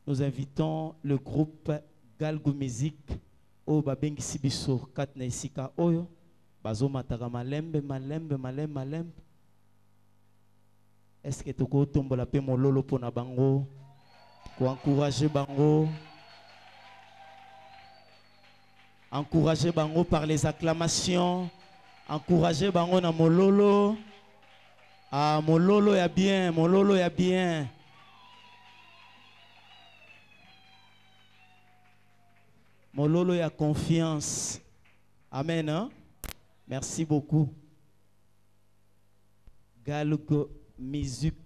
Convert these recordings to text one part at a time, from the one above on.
Nous invitons le groupe Galgu Music oyo babengisi biso kati na esika oyo bazomataka malembe malembe malembe malembe. Est-ce que tokotombola pe mololo pona bango, ko encourager bango, encourager bango par les acclamations, encourager bango na mololo. Ah, mololo ya bien, mololo ya bien. Mololo ya confiance. Amen. Hein? Merci beaucoup. Galgo Music.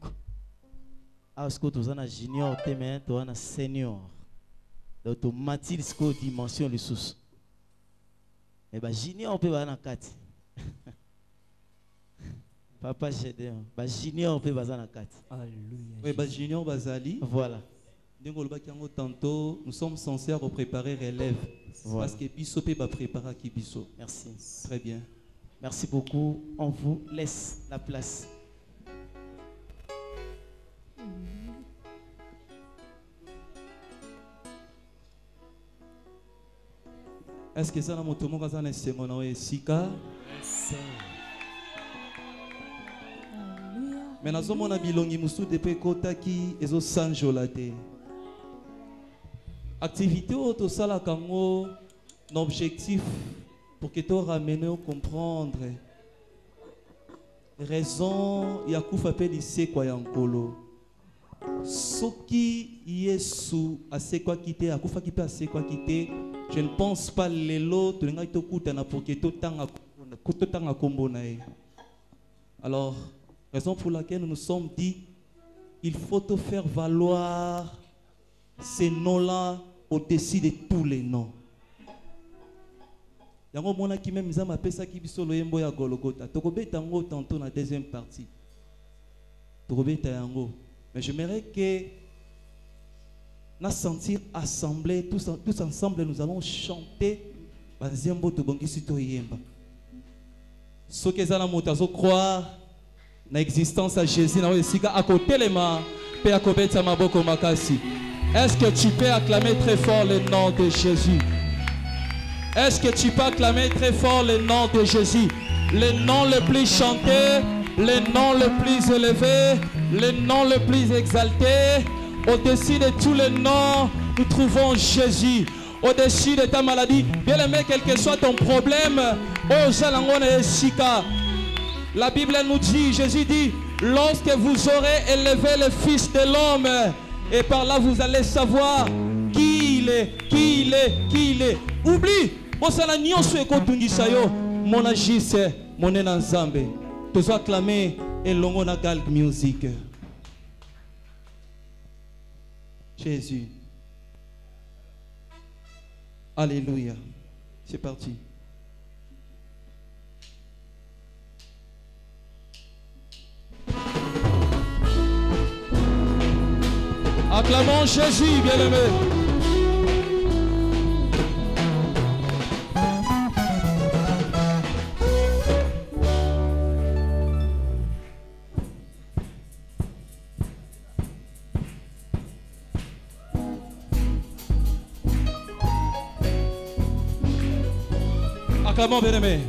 Ah, ce que tu as junior, te mais tu as senior. Donc tu matil ce que dimension le sous. Mais bah junior peut ba na kati. Papa Gédéon, ba junior peut baza na kati. Alléluia. Oui, ba junior bazali. Voilà. Ndenge olobaki yango tantôt, nous sommes censés préparer relève. Voilà. Parce que biso pe ba préparer ki biso. Merci. Très bien. Merci beaucoup. On vous laisse la place. Est-ce que ça na moto moko aza na esengo na oyo esika? Mais nazomona bilongi mosusu depuis ekotaki ezosanjola te. Activité oyo tosalaka yango na objectif pour que to ramener au comprendre raison ya kufa pe lisekwa ya Nkolo. Soki Yesu asekwaki te, akufaki pe asekwaki te, je ne pense pas lelo tolingaki tokutana pour que totanga kombo na ye. Alors, raison pour laquelle nous nous sommes dit, il faut te faire valoir ces noms-là au-dessus de tous les noms. Yango monaki même Nzambe apesaki biso loyembo ya Golgotha. Tokobeta yango tantôt na deuxième partie. Tokobeta yango. Mais j'aimerais que na sentir assemblée, tous ensemble nous allons chanter banzembo tobongisi toyemba. Soki eza na moto azo croire na existence ya Jésus na oyo esika akotelema pe akobeta maboko makasi. Est-ce que tu peux acclamer très fort le nom de Jésus? Est-ce que tu peux acclamer très fort le nom de Jésus? Le nom le plus chanté, le nom le plus élevé, le nom le plus exalté. Au-dessus de tous les noms, nous trouvons Jésus. Au-dessus de ta maladie, bien-aimé, quel que soit ton problème, oh, Zalangona Esika. La Bible nous dit, Jésus dit, lorsque vous aurez élevé le Fils de l'homme, et par là vous allez savoir qui il est, qui il est, qui il est. Oublie, bosala nyonso ekotungisa yo, mon agisse, mon nena Nzambe. Tozo acclamer elongo na Galg Music. Jésus. Alléluia. C'est parti. Acclamons Jésus, bien-aimé. Acclamons, bien-aimé.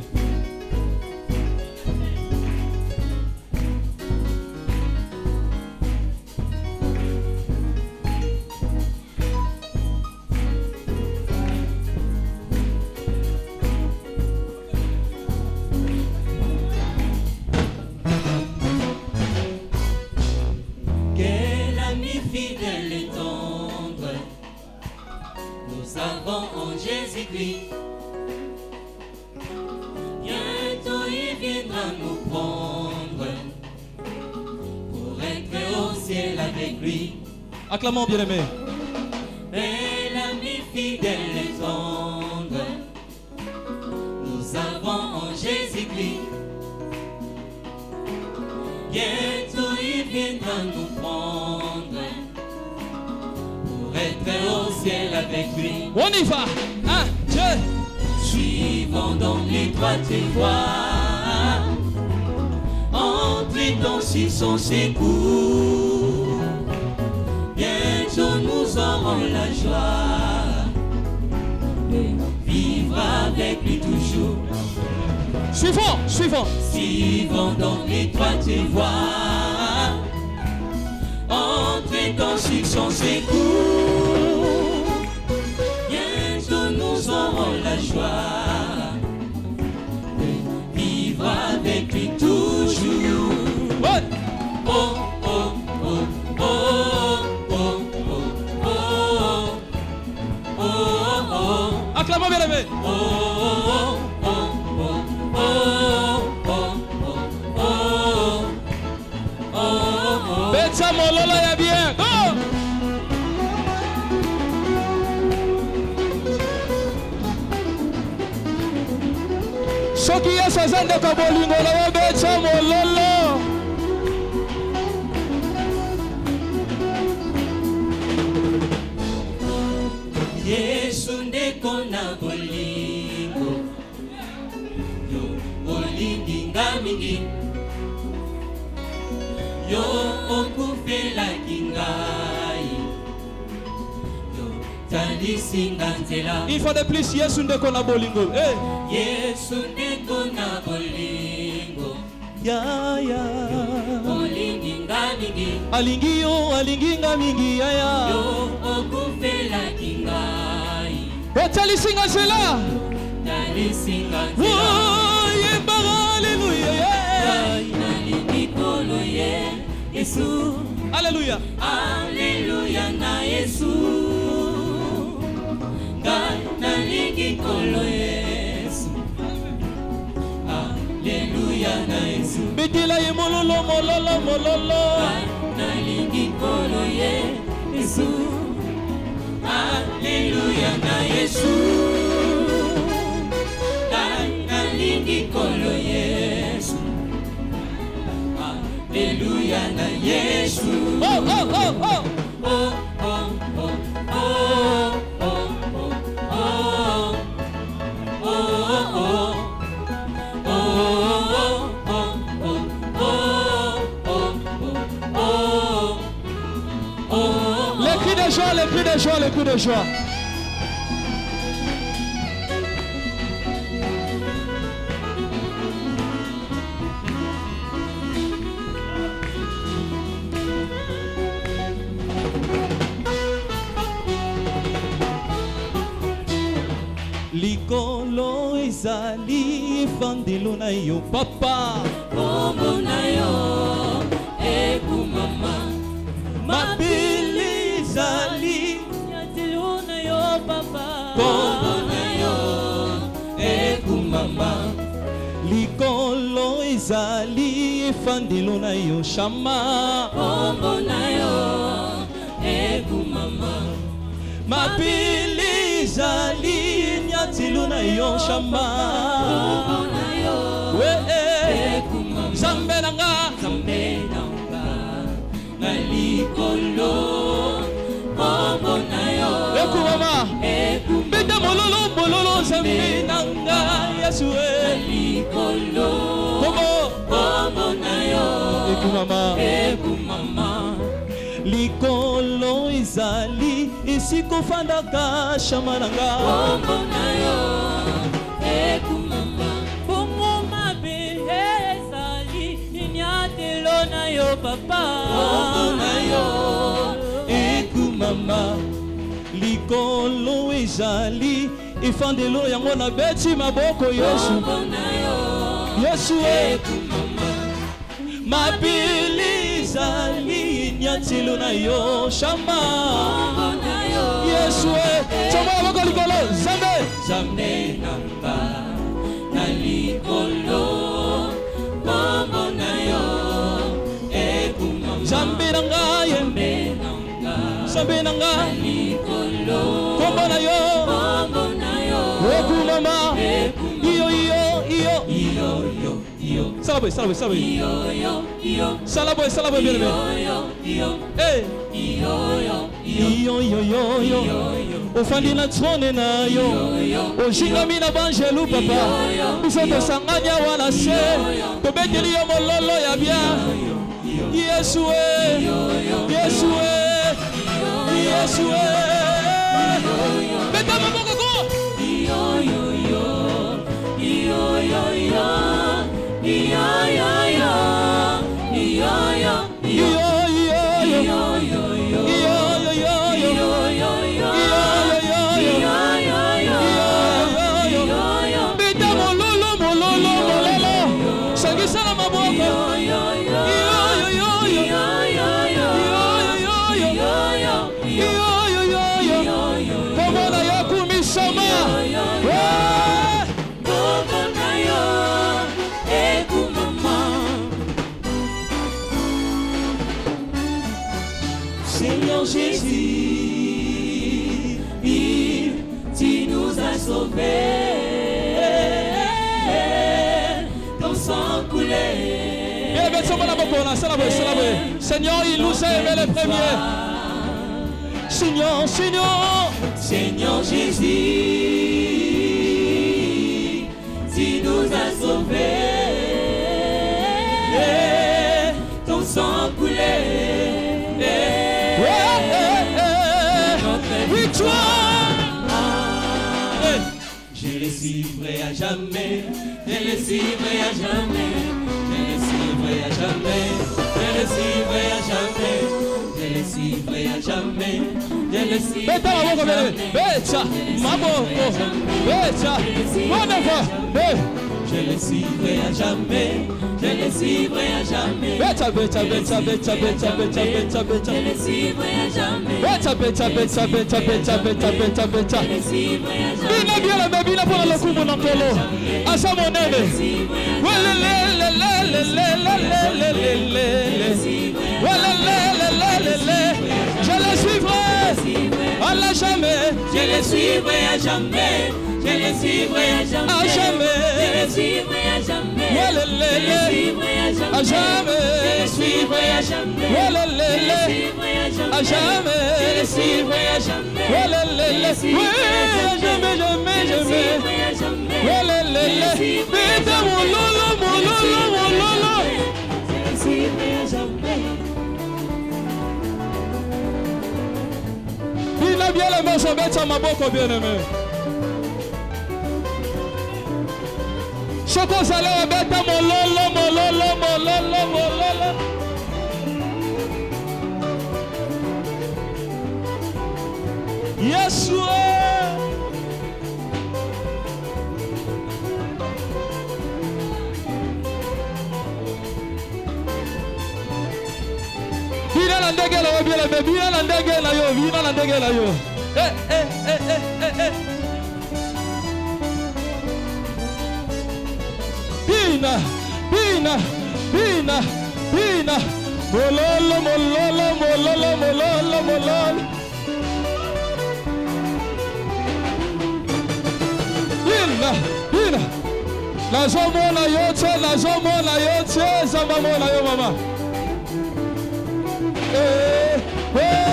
Quel ami fidèle et tendre nous avons en Jésus-Christ. Bientôt il viendra nous prendre pour être au ciel avec lui. Acclamons, bien-aimé. Bel ami fidèle et tendre, nous avons en Jésus-Christ. Bientôt il viendra nous prendre pour être au ciel avec lui. On y va. 1, 2. Suivons donc l'étroite voie, entrez dans sur son secours. Bientôt nous aurons aurons la joie de vivre avec lui toujours. Suivant, suivant. Suivant dans l'étroite voie, entrez dans sur son secours. Bientôt nous aurons la joie de vivre avec lui toujours. Ouais. Oh, oh, oh, oh, oh, oh, oh, oh, oh. Acclamons bien aimé. Oh, oh, oh, oh, oh, oh, oh, oh, oh. Beta mololo ya bien. Go! Soki Yesu aza ndeko ya bolingo na yo, beta mololo. Yesu ndeko na bolingo, yo olingi nga mingi, yo okufelaki ngai, yo talisi nga nzela. Une fois de plus, Yesu ndeko na bolingo. Hey. Yesu ndeko na bolingo, Ya ya. olingi nga mingi, Alingi yo, alingi nga mingi ya ya. yo okufelaki ngai, Otalisi nga nzela. talisi nga nzela. Oh, yembaka haleluya. Yeah. Ngai nalingi kolo ye Yesu. Alléluia. Alléluia na Yesu. Ngai nalingi kolo Yesu. Alléluia na Yesu. Betela ye mololo mololo mololo. Ngai nalingi kolo ye Yesu. Alléluia na Yesu. Ngai nalingi kolo Yesu. Alléluia na Yesu. Oh oh oh oh. Oh, oh, oh, oh, oh, oh, oh, oh, oh, oh, oh, oh, oh, oh, oh. Les cris de joie, les cris de joie, les cris de joie. Likolo ezali efandelo na yo papa. Kombo na yo ekumama, Mabele ezali nyatelo na yo papa. Kombo na yo ekumama, likolo ezali efandelo na yo shama. kombo na yo ekumama. Mabele ezali nyatelo na yo shama. Kombo na yo We eh. ekumama. Nzambe na nga Nzambe na nga na likolo, kombo na yo ekumama. ekumama. Beta mololo mololo Nzambe na nga Yesu Na eh. likolo, Kombo kombo na yo ekumama. ekumama. Likolo ezali esika ofandaka shama na nga. Kombo na yo ekumama. Bongo mabele ezali linyatelo na yo papa. Kombo na yo ekumama. Likolo ezali efandelo yango nabeti maboko Yesu. Kombo na yo Yesu eh. ekumama. Mabele ezali nyatelo na yo shama. Kombo na yo Yesu eh. Tsomo maboko likolo Nzambe. Nzambe na nga na likolo, kombo na yo ekumama. Nzambe na ngai eh. Nzambe na nga Nzambe na na ngai likolo, kombo na yo kombo na yo ekumama. ekumama. Iyo iyo iyo. Iyo yo iyo Sala boye, sala boye, sala boye. iyo yo iyo Sala boye, sala boye bien aimé. iyo yo iyo Eh. iyo yo iyo Iyo iyo iyo iyo. iyo yo Ofandi na trône na yo. yo Ozingami na banjelu papa. Biso tosangani awa na se. Tobeteli yo mololo ya bien. Yesu eh. Yesu eh. Yesu eh. Beta maboko ko. Yo yo yo, yo yo yo, yo yo yo, yo yo Yo yo, yo yo. yo yo yo, Yo yo yo yo. yo yo Yo yo, yo yo. yo yo yo, yo yo. Beta mololo mololo mololo. Sangisa na maboko. Yo yo yo, Yo yo yo yo. yo yo Yo yo yo yo. yo, yo Yo yo yo yo. yo yo. Kombo na yo kumisama. Eh. Kombo na yo ekumama. Seigneur Jésus, tu nous as sauvés, ton sang coulé. Bien, bien, soma na maboko na sala boye, sala boye. Seigneur, il nous a aimé les premiers. Seigneur, Seigneur. Seigneur Jésus, tu nous as sauvés, ton sang coulé. Ouais, eh, eh. Notre Victoire. Eh. Je les suivrai à jamais, je les suivrai à jamais, je les suivrai à jamais, je les suivrai à jamais, je les suivrai à jamais, je les suivrai Beta à maboko bien. jamais. Beta maboko. Beta. Wonderful. Eh. Je les suivrai à jamais, je les suivrai à jamais. Beta beta beta beta beta beta beta beta. Je les suivrai à jamais. Beta beta beta beta beta beta beta beta. Je les suivrai à jamais. Bina bien la bina pona lokumu na nkolo. Asa monene. Welelelelelelelelelele. Welelelelelele. Je les suivrai à la jamais. Je les suivrai à jamais. Je les suivrai à jamais. À jamais. Je les suivrai à jamais. Welelele. Je les suivrai à jamais. À jamais. Je les suivrai à jamais. Welelele. Je les suivrai à jamais. À jamais. Je les suivrai à jamais. Welelele. Je les suivrai Oui, à à jamais, jamais, Je les jamais. suivrai à jamais. Welelele. Je les suivrai à Beta jamais. mololo, Je les mololo, suivrai à mololo. jamais. Je les suivrai à jamais. Bina bien la main, beta maboko bien aimé. Soko zale beta mololo mololo mololo mololo. Yeshua. Bina na ndenge na yo bien aimé, bina na ndenge na yo, bina na ndenge na yo. Eh eh eh eh eh eh. Bina, bina, bina, bina. Mololo, mololo, mololo, mololo, mololo. Bina, bina. Nazomona yo te, nazomona yo te, zamba mona yo mama. Eh, eh.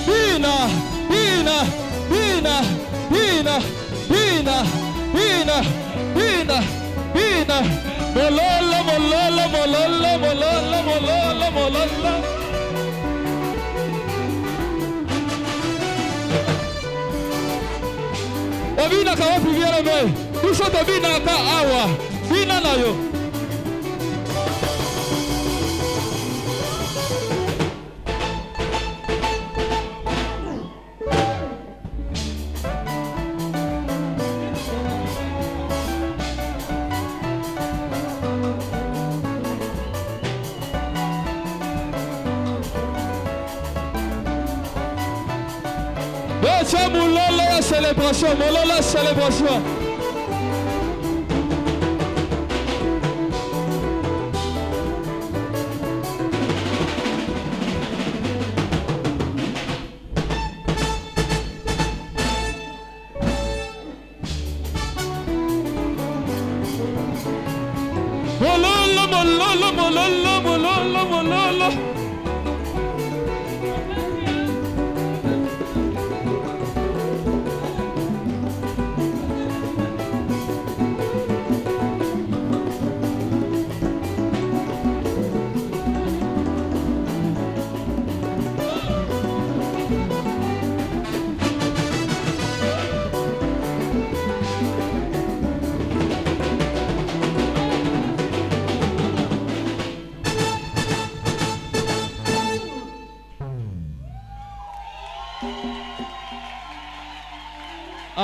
Bina, bina, bina, bina, bina, bina, bina, bina. Mololo, mololo, mololo, mololo, mololo, mololo. Obinaka wapi bien aimé? Biso tobinaka awa. Bina na yo. Beta mololo ya célébration, mololo ya célébration. Mololo, mololo, mololo, mololo, mololo.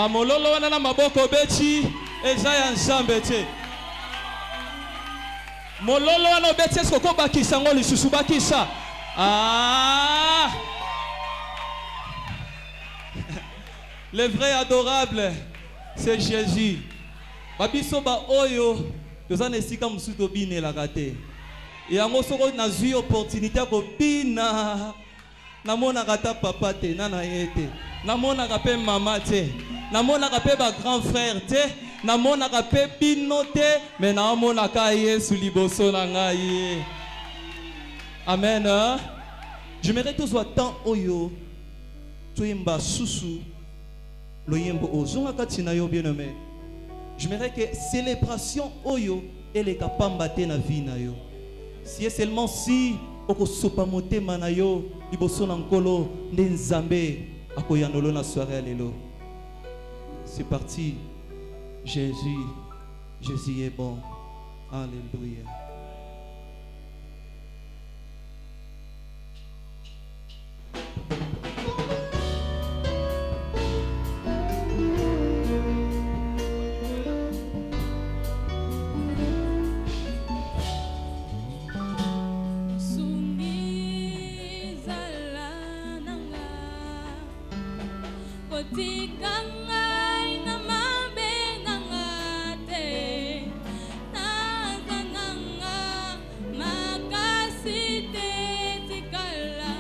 Ah, mololo wana na maboko obeti eza ya nzambe te. Mololo wana obeti eske okobakisa yango lisusu? Bakisa. Ah! Le vrai adorable, c'est Jésus. Babiso ba oyo toza na esika mosusu tobinelaka te. Yango soko nazwi opportunité ya kobina, namonaka ata papa te, na na ye te, namonaka mpe mama te, namonaka mpe ba grand frère te, namonaka mpe bino te, me naomonaka Yesu liboso na ngai. Amen. J'aimerais tozwa temps oyo toyemba susu loyembo oyo. Zonga kati na yo, bien-aimé. J'aimerais que célébration oyo eleka pamba te na vie na yo. Si et seulement si okosopa motema na yo liboso na Nkolo, nde Nzambe akoyanolo na soirée ya lelo. C'est parti. Jésus, Jésus est bon. Alléluia. Kotika ngai na mabe na nga te, naza na nga makasi te, tikala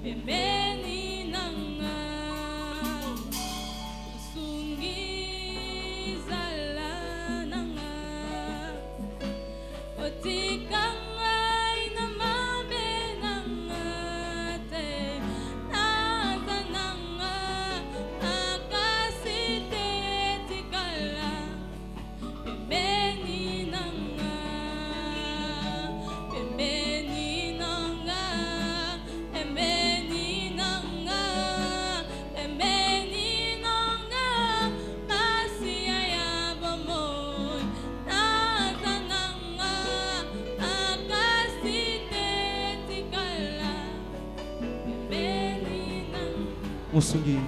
pembeni na nga. Mosungi zala na nga, kotika ngai na mabe na nga te, naza na nga makasi te, tikala pembeni na nga, pembeni na nga, pembeni na nga, pembeni na nga, Masiya ya bomoi, naza na nga makasi te, tikala pembeni na nga. Mosungi.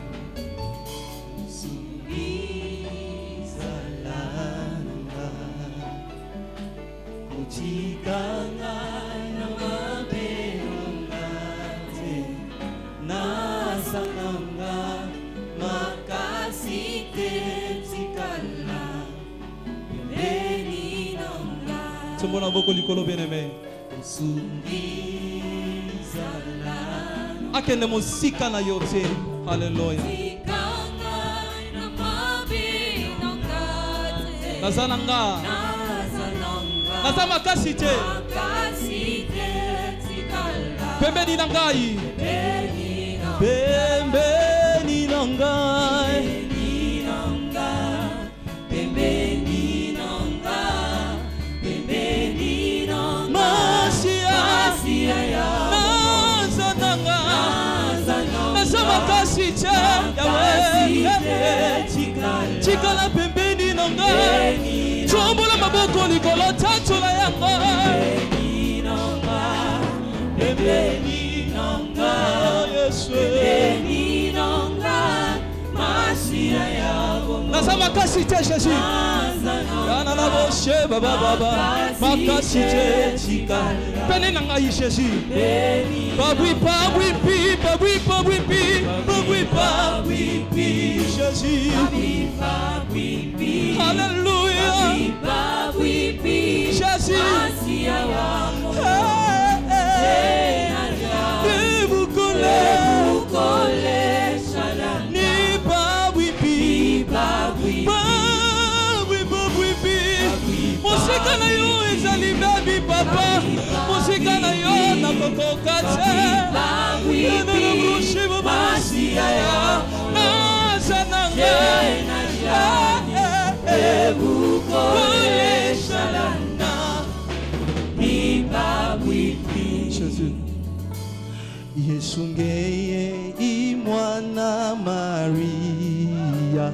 Tombola maboko likolo, bien-aimé. Akende mosika na yo te. Alléluia. Naza na nga, naza makasi te, pembeni na ngai, pembeni na ngai. Masia, naza na nga, naza makasi te, Yawe, tikala pembeni na ngai. Tombola maboko likolo, tatola yango. Yesu, naza makasi te, Jésus, yana na boshe baba baba, makasi te, pene na ngai, Jésus. Babwi pabwi pi, babwi pabwi pi, babwi pabwi pi, Jésus. Alléluia. Jésus. Hey, hey. Ni bukole, ni babwi pi, babwi babwi pi. Mosika na yo ezali babi papa, mosika na yo nakokoka te. Nananabrushi babasia ya naza nanga. Jésus. Yesu ngeye imwana Maria,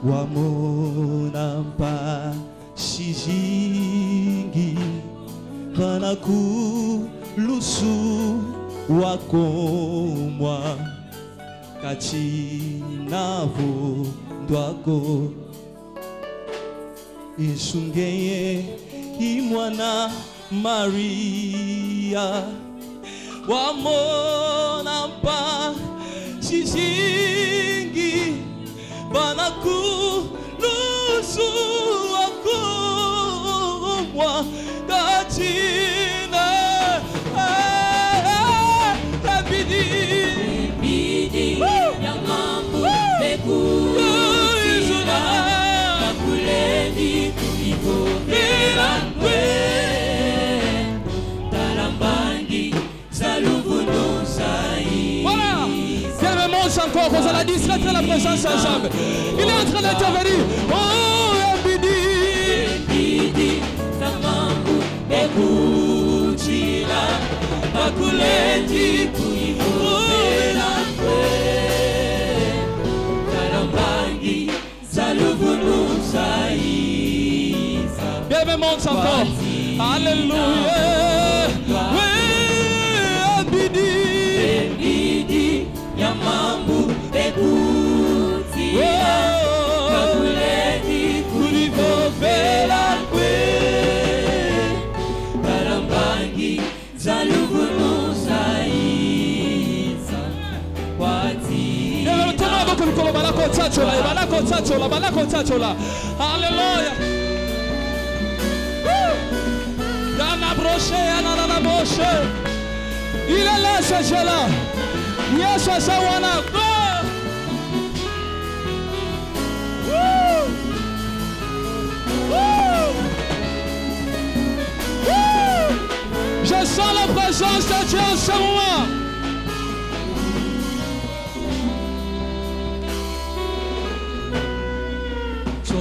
wamona mpa shizingi kana kulusu wakomwa. Kachinavo ndwako Ishungeye imwana Maria Wamona mpa Shishingi Banakulusu Wakumwa Kachina Abidi Bidi ya mambo bekutila Kakuledi kuivovela kwe Talambangi saluvunu sai. Voilà. Bien-aimé, monte encore, vous allez distraire la présence ensemble. Il est en train d'intervenir. Oh, Abidi. Bidi ya mambo bekutila Kakuledi kuivovela kwe Talambangi saluvunu sai. Bien-aimé, monte encore. Alléluia. Oui, Abidi. Bidi ya mambo bekutila Oh, Kakuledi kuivovela kwe Talambangi saluvunu sai. Kwati Bien-aimé, tourne maboko likolo, balako tsachola, balako tsachola, balako tsachola. Alléluia. Woo! Yana broche, yana nana broche. Il est là, ce Dieu-là. Yesu aza wana. Go! Woo! Woo! Woo! Je sens la présence de Dieu en ce moment.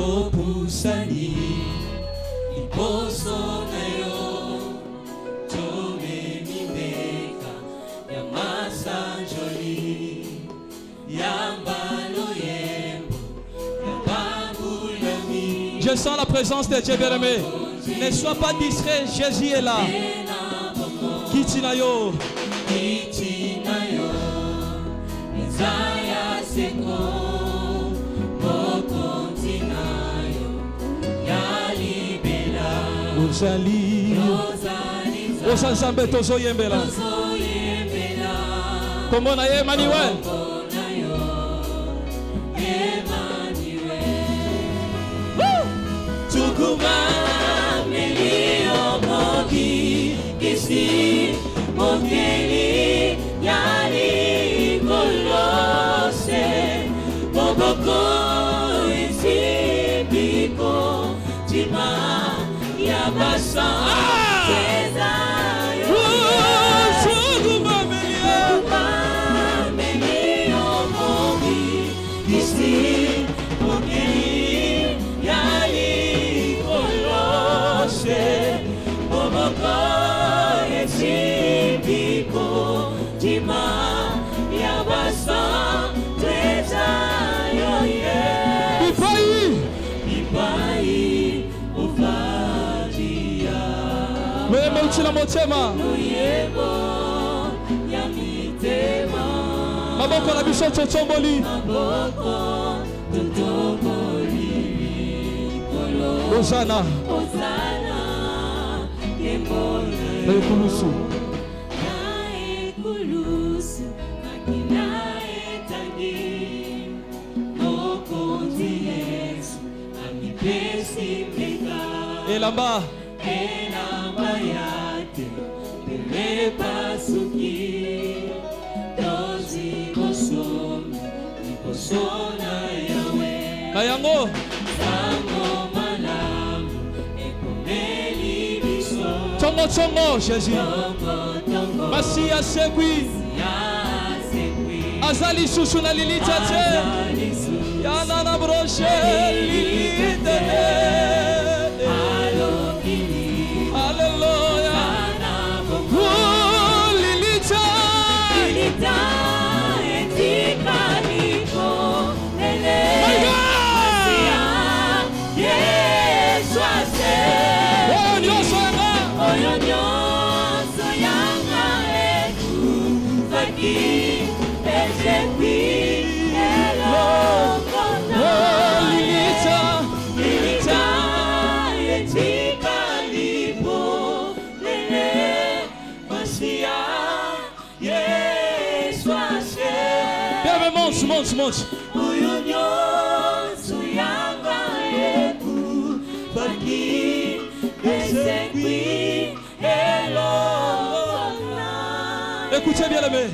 Topusani liboso na yo tomemi mbeka ya masanjoli ya mbaloyembo ya bangulami. Je sens la présence de Dieu, bien-aimé. Ne sois pas distrait, Jésus est là. Kiti na yo. Kiti na yo eza ya seko mokonzi na yo ya libela. Ozali. Ozali Oza Nzambe tozoyembela. Tozoyembela. Kombo na ye Emmanuel. Kombo na yo Emmanuel. Tukumameli omobikisi mokeli ya likolo se moboko esimbiko ntima ya basan eza yo. Tukumameli omobikisi mokeli ya likolo se moboko esimbiko ntima ya basan eza yo ye. Bipai. Bipai ovadia. Loyembo uti na motema. Loyembo ya mitema. Maboko na biso totomboli. Maboko totomboli likolo. Hosanna. Hosanna, nkembo na Na yo. ekulusu. Na ekulusu, makila etangi. Mokonzi Yesu amipesi mbeka. Elamba. Elamba ya te epasuki. Tozwi bosomi liboso na Yawe. Na yango. Sango malamu ekomeli biso. Tongo tongo Jésus. Tongo tongo. Masiya asekwi. Masiya asekwi. Aza lisusu na lilita te. Aza lisusu Yana na broche lilita te. Alokili. Alléluia. Oh, lilita. Lilita etikali polele. My God. Masiya Yesu asekwi. Oyo nyonso yanga. Oyo nyonso yanga ekufaki esekwi. monte. Écoutez bien aimé.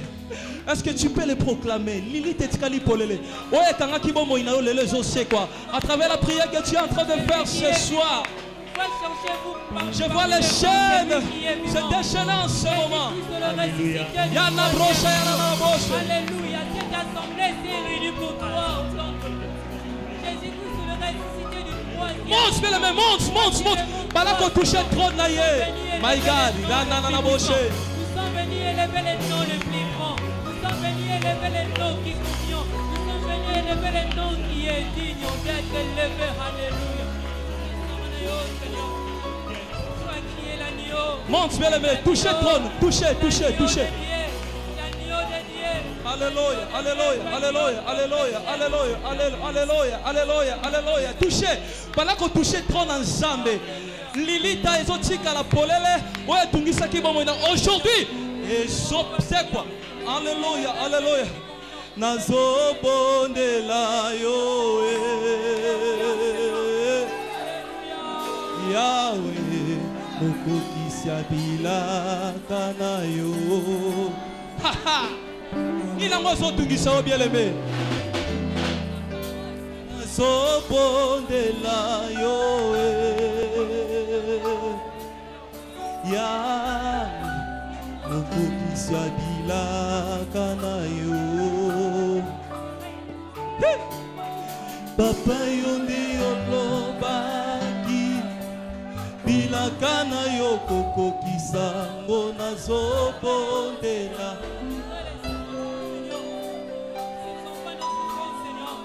Est-ce que tu peux le proclamer? Lilith etikali polele. Oyo ekangaki bomoi na yo lelo ezosekwa. À travers la prière que tu es en train de faire ce soir. Je vois les chaînes se déchaîner en ce moment. Yana broche, yana broche. Alléluia. Cette assemblée s'est réunie pour toi au temple. Jésus-Christ, le ressuscité du troisième. Monte, bien aimé, monte, monte, monte. Balako touche trône na ye. My God, yana na broche. Nous sommes venus élever les noms les plus grands. Nous sommes venus élever les noms qui convient. Nous sommes venus élever les noms qui est digne d'être élevé. Alléluia. Monte, bien aimé, touchez le trône, touchez, touchez, touchez. Alléluia, alléluia, alléluia, alléluia, alléluia, alléluia, alléluia, alléluia. Touchez. Pendant qu'on touche le trône ensemble, Lilita ezotika la polele, oyo etungisaki bomoi na aujourd'hui. Ezosekwa. Alléluia, alléluia. Nazobondela yo. Yahweh, mokokisi bilaka na yo. Ha ha. Nini yango azotungisa yo bien aimé? Nazobondela yo. Yahweh, mokokisi bilaka na yo. Papa yo nde olobaki bilaka na yo kokokisa ngo nazobondela.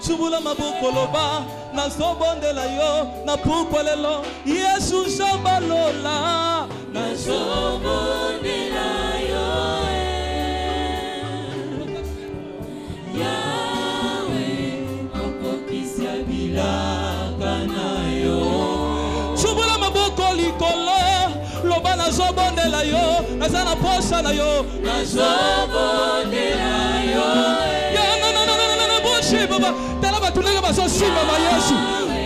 Tubula maboko loba nazobondela yo na pukwa lelo Yesu nzambe lola nazobondela yo. Yahweh, mokokisi bilaka na yo. Tubula maboko likolo loba nazobondela yo naza na posa na yo nazobondela yo. Tala bato ndenge bazosimba ba Yesu.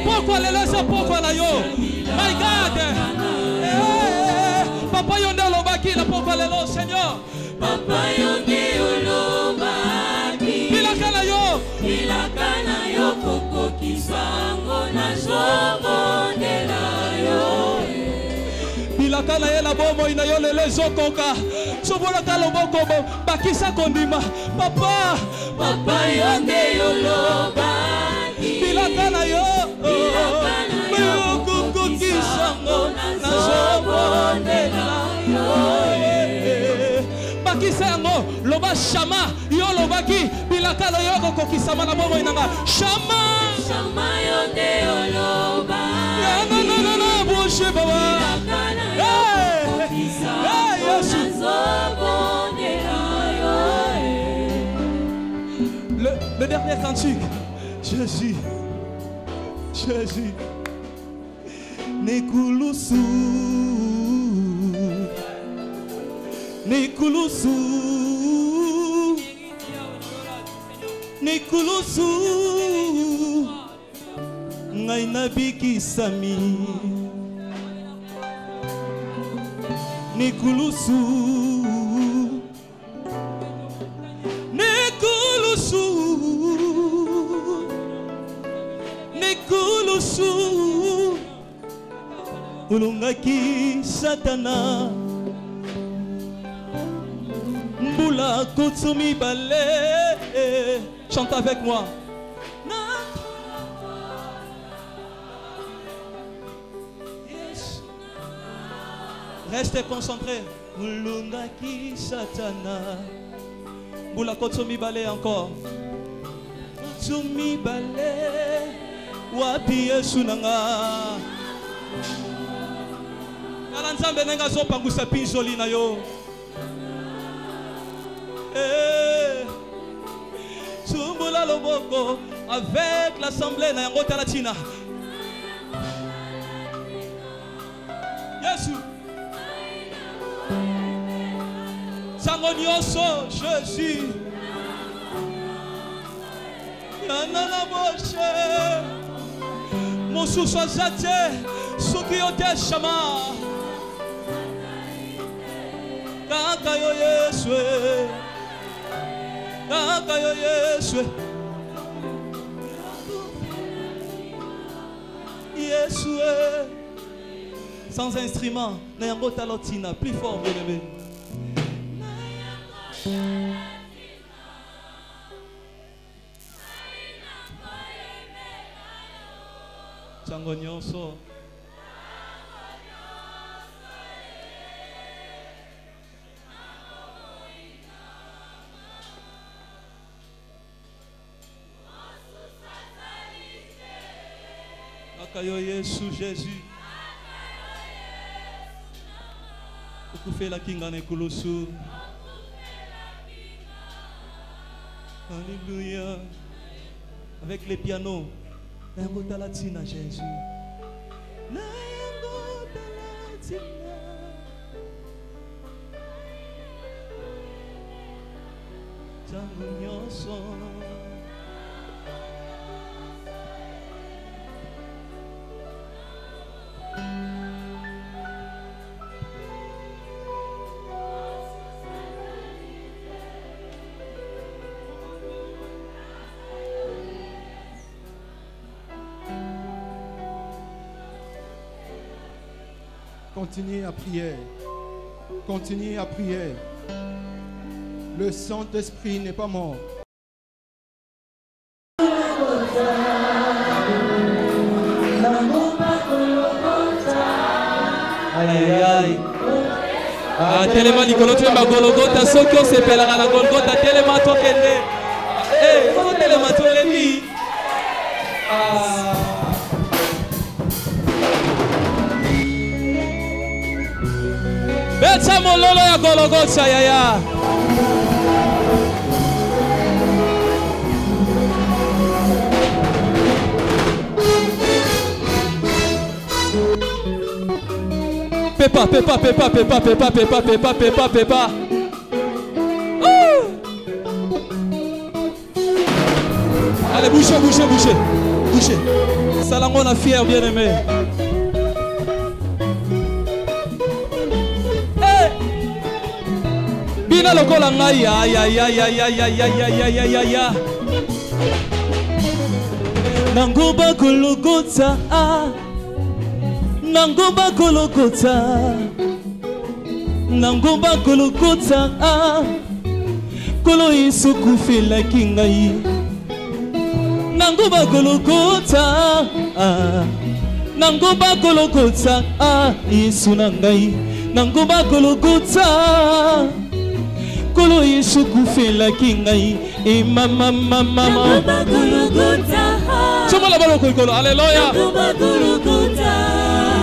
Pokwa lelo eza pokwa na yo. My God. Papa yo nde olobaki na pokwa lelo Seigneur. Papa yo nde olobaki bilaka na yo. Bilaka na yo kokokisa ngo nazobondela yo. Bilaka na ye na bomoi na yo lelo ezokoka. Sobolaka loboko bakisa kondima. Papa, papa yo nde olobaki bilaka na yo. Bilaka na yo kokokisa ngo nazobondela yo. Bakisa yango loba shama yo lobaki bilaka na yo kokokisama na bomoi na nga. Shama, shama yo nde olobaki. Non non non non, bouche baba. Bilaka na yo kokokisa ngo nazobondela yo. Le dernier cantique. Jésus, Jésus, Nekulusu, Nekulusu, Nekulusu, ngai nabikisami. Nekulusu, Nekulusu, Nekulusu, olongaki Satana mbula koto mibale. Chante avec moi. Yes. Restez concentrés. Olongaki Satana mbula koto mibale encore. Koto mibale wapi Yesu nanga. Kala nzambe nenga zopangusa pinzoli na yo. Tumbula loboko avec l'assemblée na yango tala tina. Yesu. Sango nyonso Jésus. Yana na Moshe. Mosusu aza te soki yo te shama. Kaka yo Yesu e. Kaka yo Yesu e. Yesu e. Sans instrument, na yango tala tina plus fort bien-aimé. Sango nyonso. Kaka yo Yesu Jésus. Okufelaki nga na ekulusu. Alléluia. Avec les pianos. Na yango tala ntina Jésus. Na yango tala ntina. Ntango nyonso. Continuez à prier. Continuez à prier. Le Saint-Esprit n'est pas mort. Aïe, aïe. Ah, telema likolo toyemba Golgotha soki osepelaka na Golgotha telema tokende. Eh, ozotelema tolembi. Ah. Beta mololo ya Golgotha yaya. Pepa, pepa, pepa, pepa, pepa, pepa, pepa, pepa, pepa. Ouh! Allez, bougez, bougez, bougez. Bougez. Salango na fier, bien aimé. Hey! Bina lokola ngai, ay, ay, ay, ay, ay, ay, ay, ay, ay, ay, ay, ay. Na ngomba Golgotha, ah. Na ngomba Golgotha, na ngomba Golgotha, ah. Nkolo Yesu kufelaki ngai. Na ngomba Golgotha, ah. Na ngomba Golgotha, ah. Yesu na ngai. Na ngomba Golgotha, Nkolo Yesu kufelaki ngai. E mama, mama, mama. Tsomola baloko likolo. Alléluia.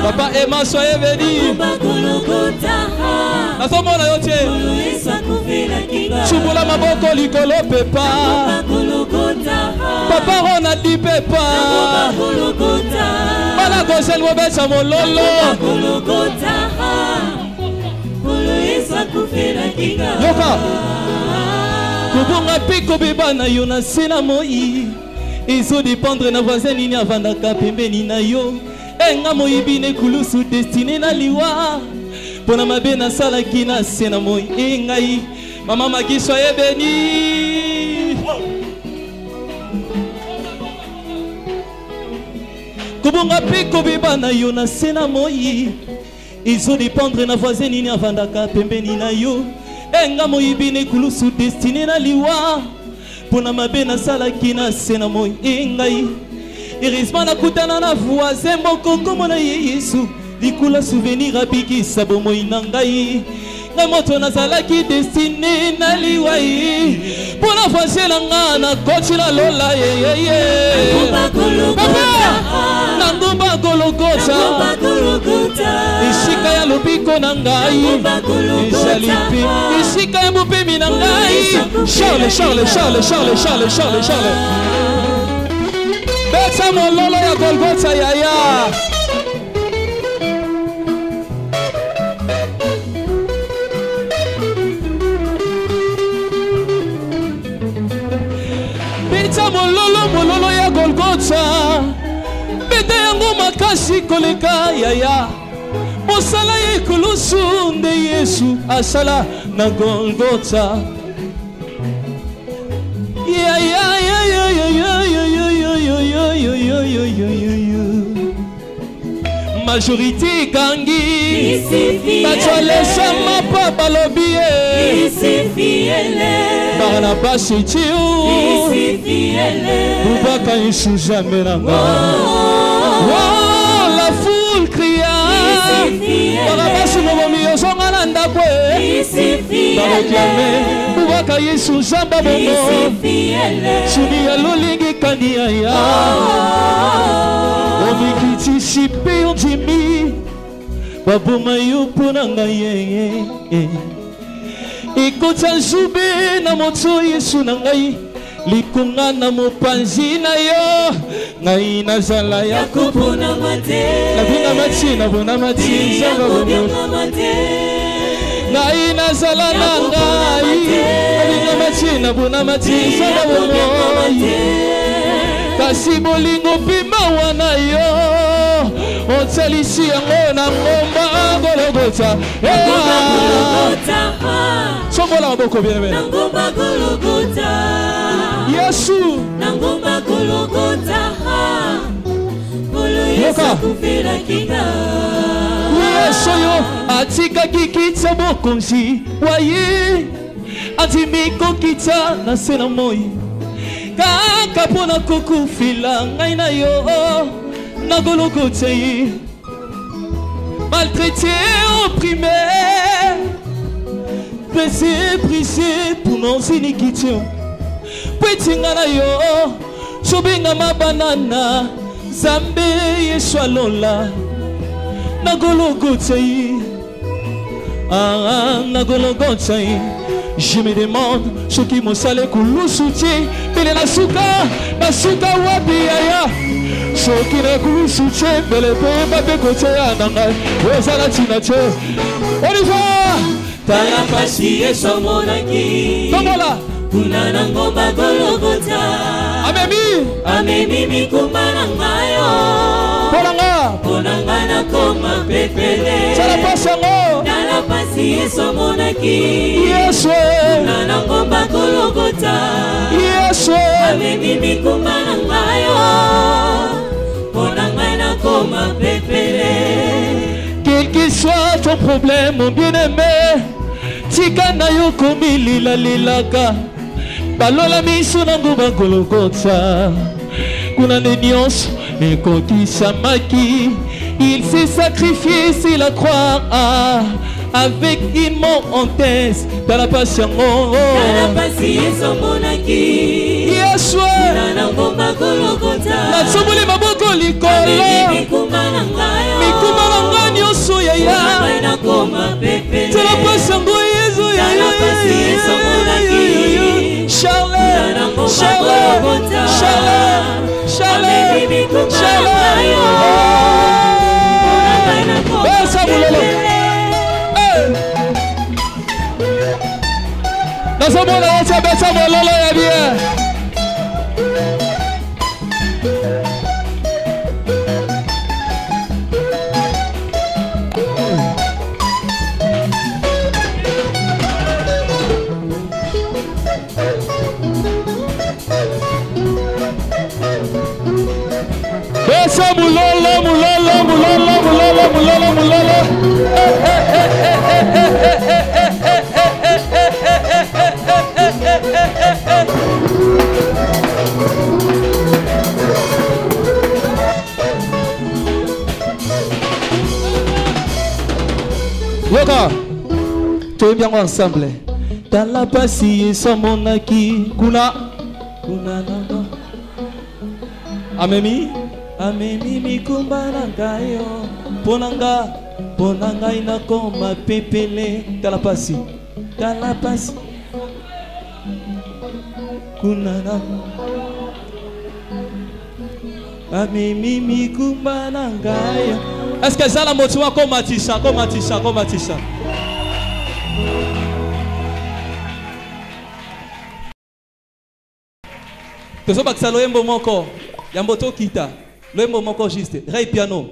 Papa Emma, soyez bénis. Nazomona yo te. Chumbola maboko likolo pepa. Papa Ronaldi pepa. Bana Gosel mobesa mololo. Yoka. Kobonga mpe kobeba na yo na se na moi. Ezodépendre na voisin nini avandaka pembeni na yo. Enga moyibi na ekulusu destine na liwa. Mpona mabe nasalaki na se na moi engai. Mama Magi, soyez bénie. Kobonga mpe kobeba na yo na se na moi. Ezodépendre na voisin nini avandaka pembeni na yo. Enga moyibi na ekulusu destine na liwa. Mpona mabe nasalaki na se na moi engai. Heureusement nakutana na voisin moko komona ye Yesu. Likula souvenir abikisa bomoi na ngai. Ngai moto nazalaki destine na liwa ye. Mpona voisin na nga nakoti na lola ye ye ye. Papa! Na ngomba Golgotha. Esika ya lobiko na ngai. Ezali mpe esika ya bopemi na ngai. Charles, Charles, Charles, Charles, Charles, Charles, Charles. Beta mololo ya Golgotha yaya. Beta mololo pasi koleka yaya mosala ya ekulusu nde yesu asala na golgota majorité ekangi bato alesa mapa balobi ye barnabas etiu bubaka yesu jambe na nga oh, la foule cria barnabas mobomi ozonga na ndako e bareklame bubaka yesu nzambe bongo suni ya lolingi kani yaya omikitisi mpe ondimi baboma yo mpo na ngai ye ekotya nzube na moto yesu na ngai likonga na mopanzi na yo ngai nazala ya koponama te nabingama ti nabonama ti nzambe te ngai nazala na ngai nabingama ti nabonama ti nzambe bomoi kasi bolingo mpe mawa na yo otalisi yango na ngomba gologota sombola maboko bien aimé Na ngomba Golgotha. Yesu Na ngomba Golgotha. Nkolo Yesu Yoka. akufelaki nga. Yesu oyo atikaki kitsa bokonzi wa ye andimi kokitsa na se na moi kaka mpo na kokufila ngai na yo na gologota ye maltraité opprimé blessé brisé pour nos iniquités po ete nga na yo tobengama banana nzambe yesu alola na gologota ye ah, na gologota ye je me demande soki mosala ekulusu te mbele na suka na suka wapi yaya soki na ekulusu te mbele mpe bape koteya na ngai oza na ntina te oliva Tala pasi Yesu amonaki. Tombola. Kuna na ngomba Golgotha. Amemi. Amemi mikumba na ngai yo. Mpo na nga. Mpo na ngai nakoma pepele. Tala pasi yango. Tala pasi Yesu amonaki. Yesu. Kuna na ngomba Golgotha. Yesu. Amemi mikumba na ngai yo. Mpo na ngai nakoma pepele. Quel que soit ton problème, mon bien-aimé, tika na yo komililalilaka balola miso na nguba gologota kuna nde nyonso ekokisamaki il s'est sacrifié sur la croix ah, avec une mort en tête tala pasi yango Tala pasi Yesu amonaki. Yesu Kuna na ngomba Golgotha. natomboli maboko likolo Amemi mikumba na ngai yo. mikumba na ngai nyonso yaya Mpo na ngai nakoma pepele. tala pasi yango yesu Tala pasi Yesu amonaki. Charles Kuna na ngomba Charles Golgotha. Charles Charles Amemi mikumba na Charles ngai yo. Mpo na ngai nakoma Besa mololo. pepele. nazomona ete beta mololo ya bien Besa mulolo mulolo mulolo mulolo mulolo mulolo Eh, eh, eh, eh, eh, eh, eh, eh, eh, eh, eh, eh, eh, eh, eh, eh, eh, eh, eh, eh. Yoka toyembi yango ensemble tala pasi yesu amonaki kuna kuna nanga amemi amemi mikumba na ngai yo mpo na nga mpo na ngai nakoma pepele tala pasi tala pasi kuna na amemi mikumba na ngai est ce que eza na moto akomatisa komatisa komatisa tozobakisa loyembo moko yambo tokita Loyembo moko juste. Ray piano.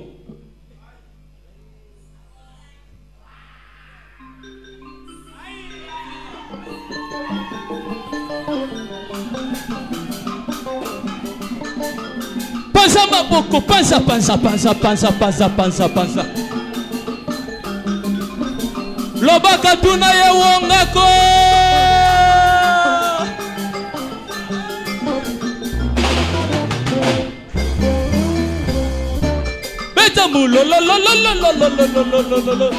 Panza maboko, panza, panza, panza, panza, panza, panza, panza. Lobaka tuna ye wongako. Beta mulololololololololololo.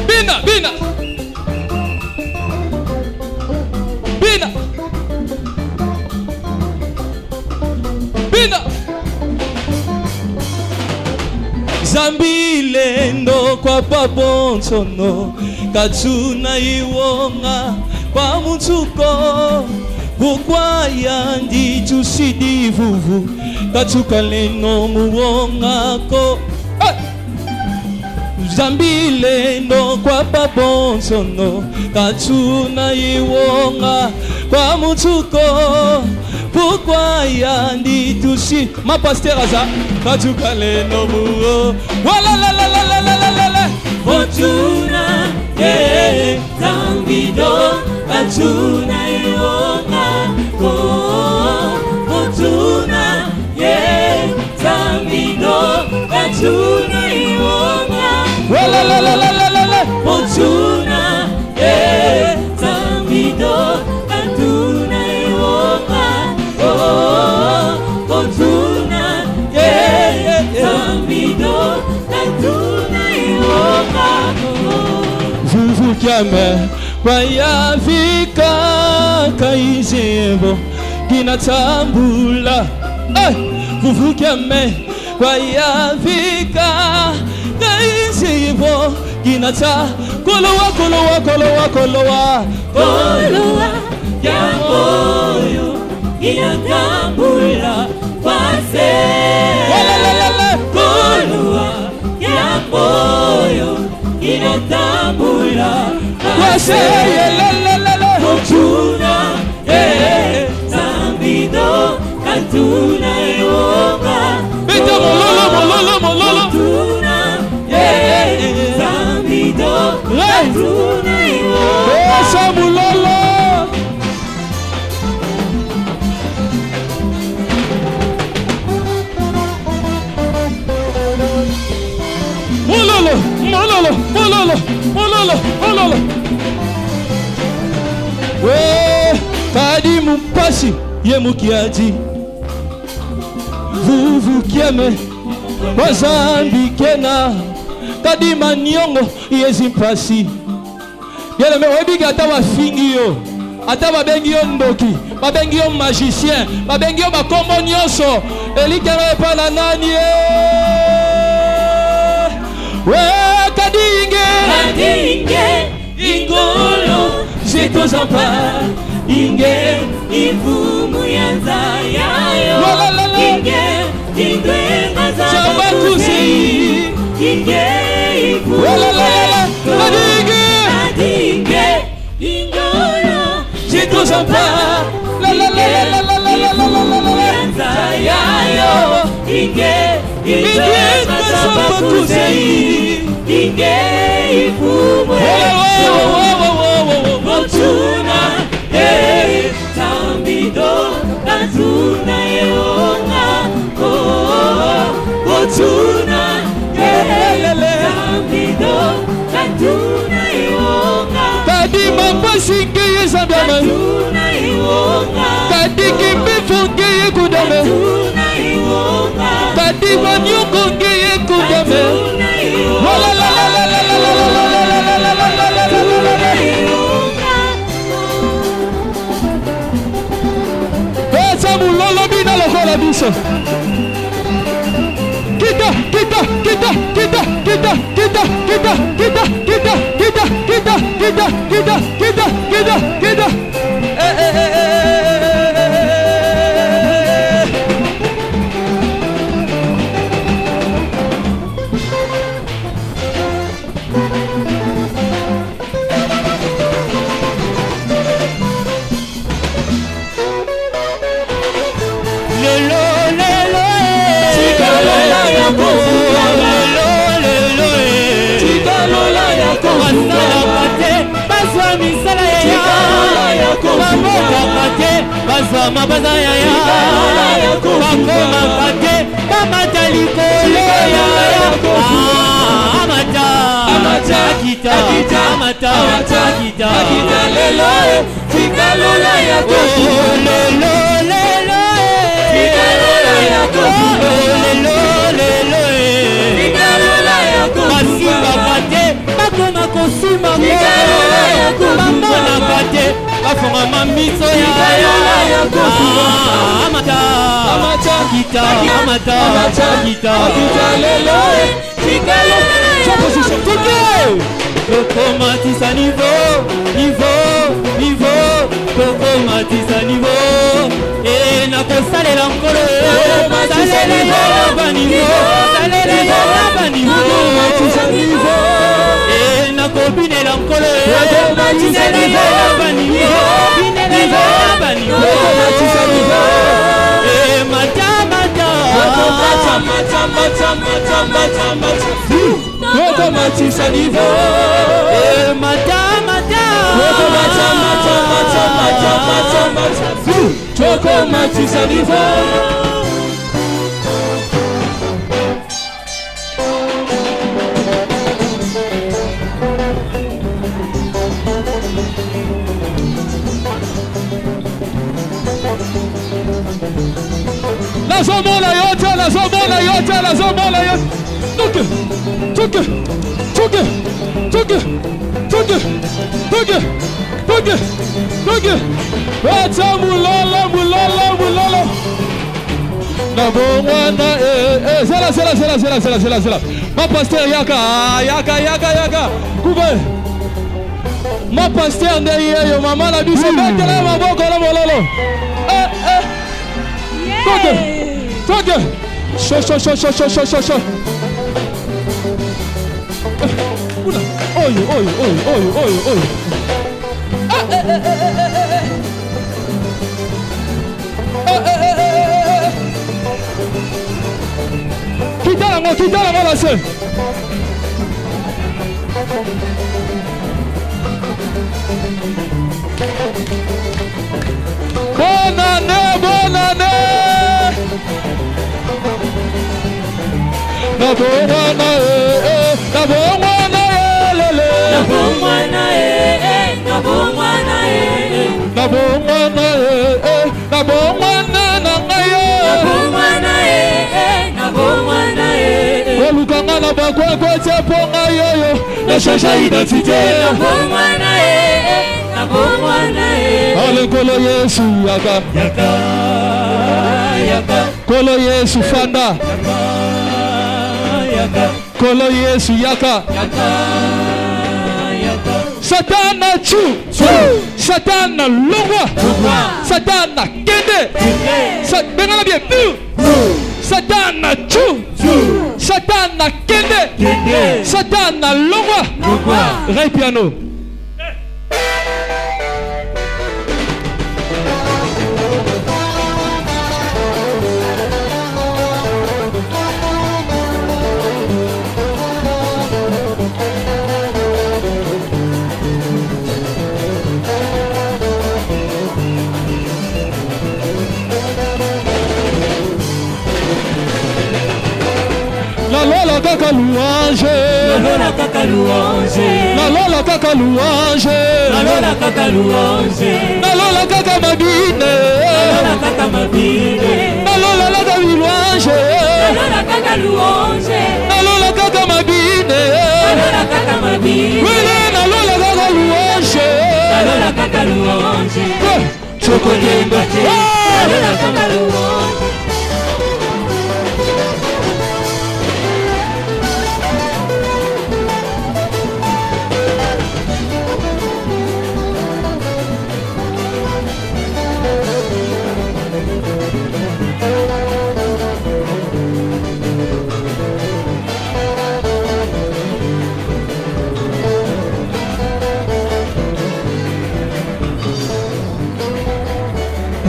Bina, bina. Bina. Bina. Zambi lendo kwa babonsono katsuna iwonga kwa mutsuko kukwaya ndi tusidi vuvu katsuka leno muwongako. Hey! Zambi lendo kwa babonsono katsuna iwonga kwa mutsuko kukwaya ndi tusi ma pasteur aza katsuka leno muwo wala la la la la la la la la Fortuna ye zambido katsuna iwonga ko Fortuna ye zambido katsuna iwonga wala la la la la la la Fortuna ye zambido katsuna iwonga ko Fortuna ye zambido katsuna iwonga Vuvukiame kwayavika kaizebo kinatambula. Hey! Vuvukiame kwayavika kaizebo kinata kolowa kolowa kolowa kolowa kolowa ya moyo inatambula kwase kolowa ya moyo inatambula kwase Fortuna ye zambido katuna iwonga Beta mololo mololo mololo Fortuna ye zambido katuna iwonga Esa mololo Mololo mololo mololo mololo mololo We kadi mumpasi ye mukiadi vuvukieme wazambi kena kadi maniongo yezimpasi bien aimé oyebi ata bafingi yo ata babengi yo ndoki babengi yo magicien babengi yo bakombo nyonso elikana epa na nani we kadi inge kadi inge ingolo zitozampa inge ivumu yanza yayo inge indwenga zabakusi inge ivumu kadi inge ingolo zitozampa la la la la la la la la la yanza yayo inge indwenga zabakusi inge ivumu Fortuna ye zambido katuna iwonga ko Fortuna ye zambido katuna iwonga kadi mapasi ngeye zambiame katuna iwonga kadi kimbifu ngeye kudame katuna iwonga kadi manyungu ngeye kudame katuna iwonga la la la la la la la la la la la la la la Mulolo bina lokola biso. Kita kita kita kita kita kita kita kita kita kita kita kita kita kita kita kita. Eh eh eh eh. Bazwa mabanza yaya. Bakomaka te, bamata likolo yaya. Ah, amata, Amata, akita, akita, amata, amata, akita, akita lelo e, tika lola ya Oh, kofuka. lelo, lelo, eh. Tika lola ya kofuka. Oh, lelo, lelo, eh. Tika lola ya kofuka. Basimbaka te, bakoma kosimba ngo. Tika lola ya kofuka. Bamonaka te, bafongama miso Tika lola ya kofuka. Ah, amata, Amata, akita, amata, amata, akita. akita lelo e, tika lola ya kofuka. Tokomatisa niveau, niveau, niveau, tokomatisa niveau. E nakosalela nkolo, Tokomatisa salela niveau, yo na baniveau, salela yo na baniveau. Tokomatisa niveau. E nakobinela nkolo, Tokomatisa binela yo niveau, na baniveau, binela yo na baniveau. Tokomatisa niveau. E mata, mata. Mata, mata, mata, mata, mata, mata. Tokomatisa niveau. E mata, mata. Mata, mata, mata, mata, mata, mata. Tokomatisa niveau. Nazomona yo te, nazomona yo te, nazomona yo. Tuke, tuke, tuke, tuke, tuke, tuke, tuke, tuke. Wacha mulala, mulala, mulala. Nabongwana, eh, eh, zela, zela, zela, zela, zela, zela, zela. Ma pasteur yaka, ah, yaka, yaka, yaka. Kube. Ma pasteur nde yeyo, mama na biso betela maboko na mololo. Eh, eh. Tuke, tuke. Sho, sho, sho, sho, sho, sho, sho, sho. Eh, Kuna. Oyo, oyo, oyo, oyo, oyo, oyo. Ah, eh, eh, eh, eh, eh, eh, eh. Eh, eh, eh, eh, eh, eh. Kita yango, kita yango na se. Bonne année, bonne année. Nabongwana, eh, eh, nabongwana, eh, lele. Nabongwana, eh, eh, nabongwana, eh, eh. Nabongwana, eh, eh, nabongwana na ngai, eh. Nabongwana, eh, eh, nabongwana, eh, eh. Kolukanga na bakwekwe te mpo ngai oyo nachange identité. Nabongwana, eh, eh, nabongwana, eh. Ale nkolo Yesu yaka, Yaka, yaka, nkolo Yesu fanda, yaka, nkolo Yesu yaka. yaka, yaka. Satana chu, Satana longwa, Satana kende, bengana bien, Satana chu, Satana kende, Satana longwa. Ray piano. Nalola kaka louange, Nalola kaka louange, nalola kaka louange, nalola kaka louange, nalola kaka mabine, nalola kaka mabine, nalola kaka louange, nalola kaka louange, nalola kaka mabine, nalola kaka mabine, wele nalola kaka louange. nalola kaka louange, Chokolemba te, nalola kaka louange.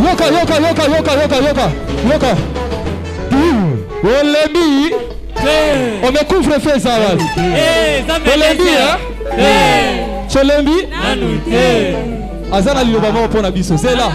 Yoka, yoka, yoka, yoka, yoka, yoka, yoka. Olembi, on me couvre-feu ça va. Eh, Nzambe Olembi, hein? Eh, Solembi, nanu te. aza na liloba moko mpo na biso. Zela.